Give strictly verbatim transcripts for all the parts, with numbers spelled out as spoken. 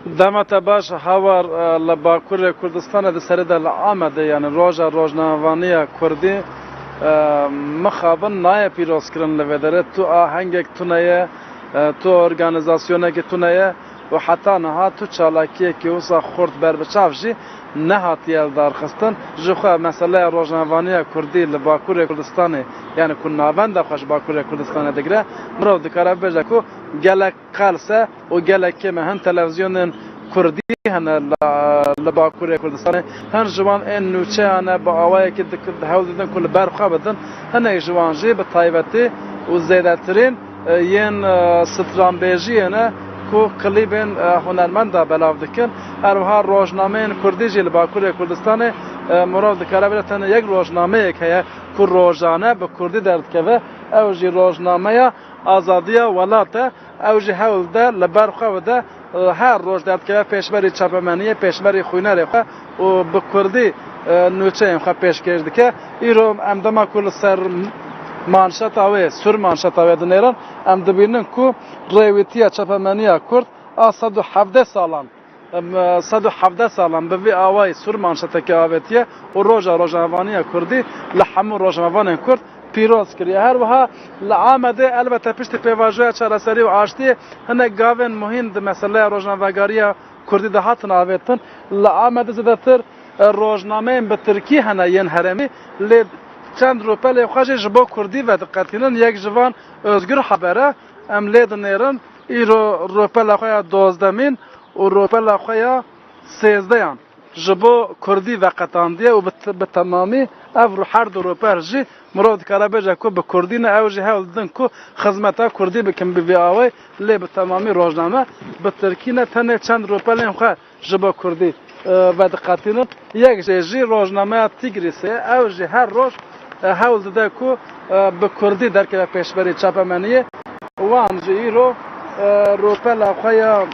Dema te baş, Hawar, e, li Bakurê Kurdistanê di serê de li Amedê, yani roja rojnamevaniya Kurdî, e, mixabin nayê pîrozkirin li vê derê. Tu ahengek tune ye, e, tu organîzasyonekî tune ye û heta niha tu çalakiyekî wisa xurt ber bi çav jî nehatiye lidarxistin. Ji xwe meseleya rojnamevaniya Kurdî li Bakurê Kurdistanê, yani ku navenda xwe ji Bakurê Kurdistanê digire, mirov dikare bibêje ku gelek qels e û gelek kêm e. Hin televîzyonên Kurdî hene li, li Bakurê Kurdistanê. Hin ji wan ên nûçeyan e, bi awayekî dik-, hewl didin ku li ber xwe bidin. Hinek ji wan jî bi taybetî û zêdetirîn, e, yên, e, stranbêjiyê ne ku klîbên, e, hunermenda belav dikin. Her wiha rojnameyên Kurdî jî li Bakurê Kurdistanê, e, mirov dikare bêje tenê yek rojnameyek heye ku rojane bi Kurdî derdikeve. Ew jî rojnameya Azadiya Welat e. Ew jî hewl de li ber xwe bide, e, her roj derdikeve pêşberî çapemeniyê, pêşberî xwînerê xwe û bi kurdî, e, nûçeyên xwe pêşkêş dike. Îro em dema ku li ser manşeta wê, sur manşeta wê dinêrin, em dibînin ku rêwîtiya çapemeniya kurd a sed û hevdeh salan, em, sed û hevdeh salan bi vî awayî sur manşetekê avêtiye û roja rojnamevaniya kurdî li hemû rojnamevanên kurd pîroz kiriye. Her wiha li Amedê elbete piştî pêvajoya çareserî û aştiyê hinek gavên muhîm di meseleya rojnamevegariya kurdî de hatin avêtin. Li Amedê zêdetir, e, rojnameyên bi tirkî hene yên herêmî, lê çend rûpelên xwe jî ji bo kurdî vediqetînin. Yek ji van Özgür Haber e, em lê dinêrin. Îro rûpela xwe ya dozdemîn û rûpela xwe ya sêzdeyan ji bo kurdî veqetandiye û bi t-, bi temamî ev ru-, her du rûpel jî mirov dikare bêje ku bi kurdî ne, ew jî hewl didin ku xizmeta kurdî bikin bi vî awayî, lê bi temamî rojname bi tirkî ne, tenê çend rûpelên xwe ji bo kurdî, e, vediqetînin. Yek jê jî rojnameya Tigrisê, ew jî her roj, e, hewl dide ku, e, bi kurdî derkeve pêşberî çapemeniyê. Wan jî îro, e, rûpela xwe ya,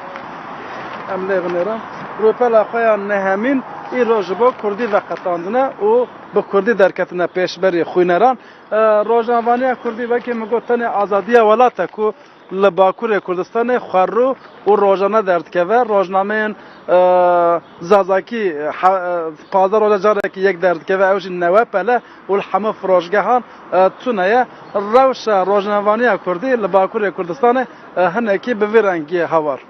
em lê binêrin, rûpela xwe ya nehemîn îro ji bo kurdî veqetandine û bi kurdî derketine pêşberî xwîneran. E, rojnamevaniya kurdî, wekî min got, tenê Azadiya Welat e ku li Bakurê Kurdistanê xwerû û rojane derdikeve. Rojnameyên, e, Zazakî, he-, e, pazdeh roja carekî yek derdikeve, ew jî Newepel e û li hemû firoşgehan, e, tune ye. Rewşa rojnamevaniya kurdî li Bakurê Kurdistanê, e, hinekî bi vî rengî ye, Hawar.